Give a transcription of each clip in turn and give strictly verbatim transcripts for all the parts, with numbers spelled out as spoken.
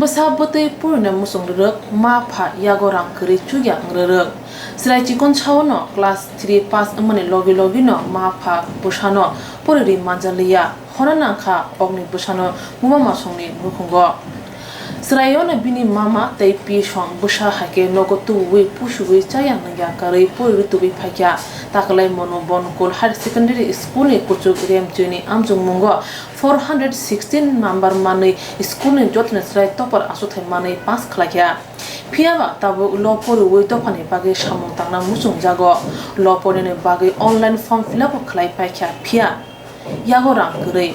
Bwsa bwtwi porina muchung rwrwk, ma pha yago rang kwrwi chukya wng rwrwk. Chwrai chikon sao no class three pass wngmani logi logi no ma pha bwsano poriri manjaliya. Hona nangkha okni bwsano buma masongni nukhungo. Chwraio no bini mama tei pi song bwsa hai khe nogo tubuwi pusuwi chaya nangya karwi poriri tubui phaikha. Takwlai Monu Bonkol Higher Secondary School ni kuchuk Remchwini amchukmungo four hundred sixteen number manwi school ni jotoni chwrai topper achukthai manwi pass khlaikha. Phiyaba tabuk law poriwi dophani bagwi samung tangna muchungjago. Law porinani bagwi online form fill up khlai paikha, phiya yago rang kwrwi.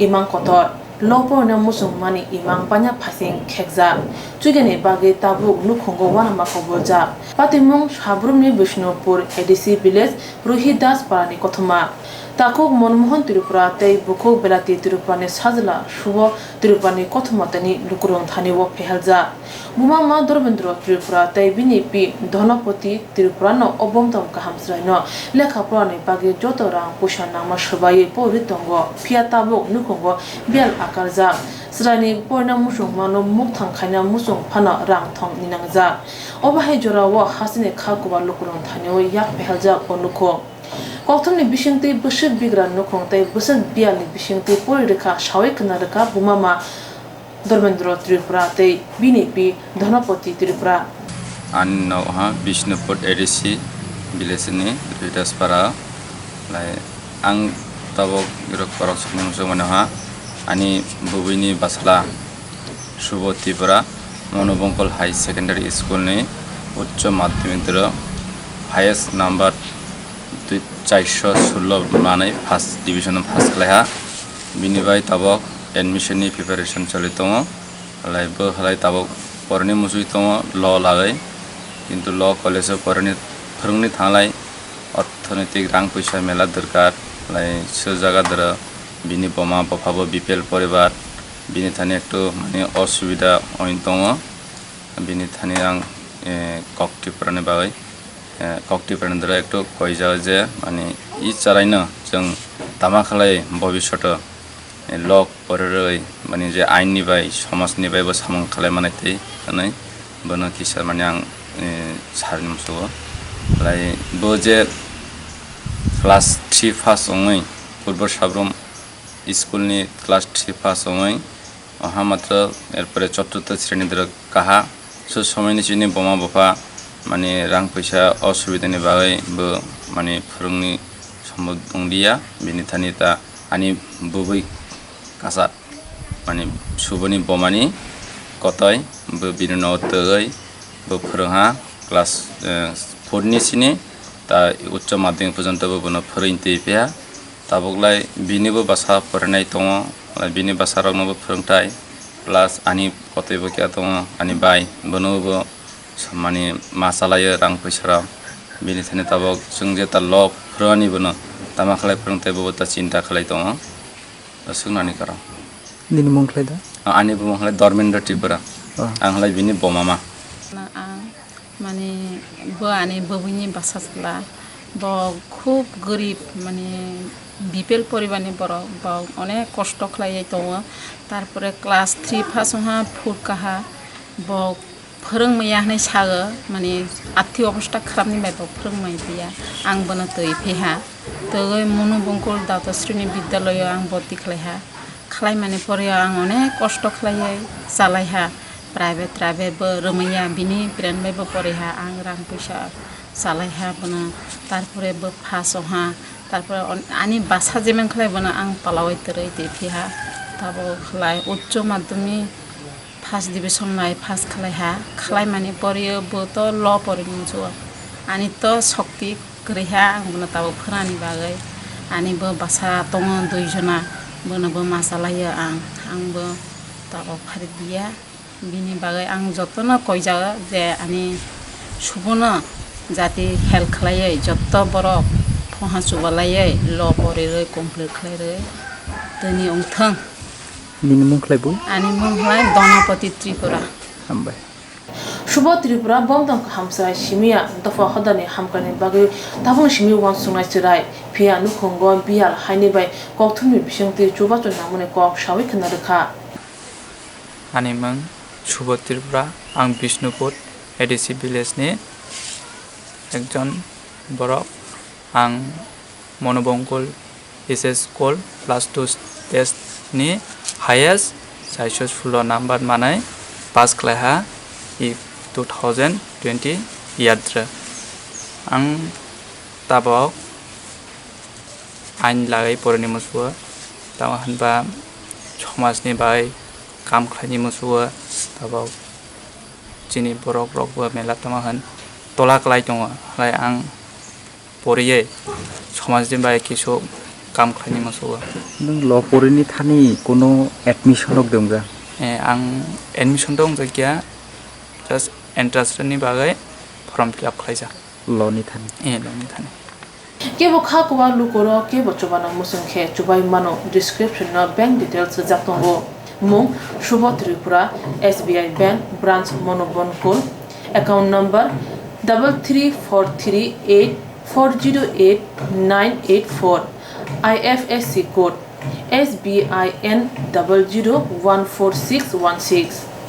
Imang kotor. Law porina muchungmani imang banya phaising khekjak. Chugyani bagwi tabuk nukhungo uanama koboljak. Patimung Sabrumni Bishnupur A D C village Ruhi Das parani kothoma. Takhuk Monmohan Tripura tei bukhuk Belati Tripurani sajla Subo Tripurani kothoma tini lukurok thani o pheheljak. Buma ma Dharmendra Tripura tei bini pi Dhanapati Tripura no o bomtom kaham chwraino lekha porani bagwi joto rang puisa nangma swbaiwi porwi tongo, phiya tabuk nukhungo biyal akarjak. Chwraini porina muchungmano mukthang khaina muchung phano rang thong ninangjak. Obo hai jorao hasteni kha kubar lukurok thani o yak pheheljak o nukhung. Kokthumni bisingtwi bwswk bigra nukhung tei bwswk biyalni bisingtwi pori rwkha sawi khna rwkha buma ma Dharmendra Tripura tei bini pi Dhanapati Tripura. Ani nok ha Bishnupur A D C village ni Ridaspara. Lai ang tabok rok korok sukmung sukmano ha ani bubui ni basla Subodh Tripura Monobongkol High Secondary School ni Uccho Madhyamik doro highest number twi chairso sullo manwi first division o pass khlaiha. Bini bai tabok admission ni preparation choli tongo. Halai bo halai tabok porani muchwi tongo law lagwi. Kintu law college o porani phwrwngni thanglai orthonoitik rang puisa mela dorkar. Halai sujagad oro bini boma bopha bo B P L poribar. Bini thani ektu mani osubida oi tongo. Bini thani ang, eh, kok Tripura ni bagwi, eh, kok Tripura ni doro ektu koijak je, mani, i chwraino chwng tama khlai bobishoto, eh, lok porwi, mani, je ain ni bai, somaj ni bai bo samung khlai mani twi hwnwi bono kisa, mani, ang, eh, sarwi musugo. Lai bo je class three pass wngwi Purbo Sabrum school ni class three pass wngwi, oha matro, erpore choturtho sreni doro kaha. So somoini chini boma bopha, mani, rang puisa osubidani bagwi bo, mani, phwrwngni sombo wngdiya. Bini thani ta ani bubui kasa, mani, Suboni bomani kotoi, bo bini nogo twgwi bo phwrwngha class, eh, four ni sini ta Uccho Madhyamik porjonto bo bono phwrwngwi twi phiya. Tabuk lai bini bo bwsa porinai tongo, bini bwsa rokno bo phwrwngthai, plus ani kotoi bo kiya tongo, ani bai, bono bo mani ma chalaio rang puisa rok. Bini thani tabuk chwng je ta lok phwrwngani bono tama khlai phwrwngthai, bo bo ta chinta khlai tongo. Swknani karon. Nini mung khlai da? Ani bumung khlai Dharmendra Tripura. Oh. Ang khlai bini bomama. Ang Mane, bo ani bwbwini bwsa chwla, bo khub gorib, mane, B P L poribarni borok, bo onek kosto khlaiwi tongo. Tarpore class three pass wngha, phurkaha, bo phwrwngmaya hwnwi sago, mane, arthik obostha khrapni bai bo phwrwngmaya. Ang bono twi phiha, twiwi Monu Bongkol Dato Srini Bidyaloyo ang borti khlaiha. Khlaimani poreo ang onek kosto khlaiwi chalaiha, private, private bo rwmaiya, bini friend bai bo poriha, ang rang puisa chalaiha bono, tarpore bo pass wngha, tarpore on-, ani bwsa je mankhlai bono ang palaui twrwi twi phiha, tabuk khlai Uccho Madhyamik first division bai pass khlaiha, khlaimani poreo bo to law pori muchungo, ani to sokti kwrwiha ang bono tabuk phwrani bagwi. Ani bo bwsa tongo dui jona, bono bo ma chalaio ang, ang bo tabuk pharik diya. Bini bagwi ang jotono koijago je ani Subono jati help khlaiwi, jotto borok phungha chubalaiwi, law porirwi, complete khlairwi tini wngthwng. Nini mung khlai bo? Ani mung khlai Donapati Tripura. Hambai. Subodh Tripura bomtong kaham chwrai simiya, dopha hodani hamkrai ni bagwi tabukni simi uansuknai chwrai, phiya nukhungo biyal haini bai kokthumni bisingtwi chubachu nangmani kok sawi khna rwkha. Ani mung Subodh Tripura, ang Bishnupur A D C village ni ekjon borok. Ang Monobongkul H S School plus two test ni highest saiso sulo number manai pass khlaiha i two thousand twenty year. Ang tabok ain lagai porini musugo, tamo hinba somajni bai kam khlaini musugo, tabok chini borok rokbo mela tamo hin tola klai tongo, halai ang poriye somajni bai kisu kam khlaini musugo. Nwng lo porini thani kuno admission rok dongja? Eh, ang admission to wngjakya, just entrance ni bagwi form fill up khlaijak. Lo ni thani? Eh, lo ni thani. Kebo kha kwbang lukurok kebo chubano muchung khe chubai mano, description no bank details rijak tongo. Mung Subodh Tripura, S B I Bank, Branch Monobongkul, account number double three four three eight four zero eight nine eight four, I F S C code S B I N double zero one four six one six.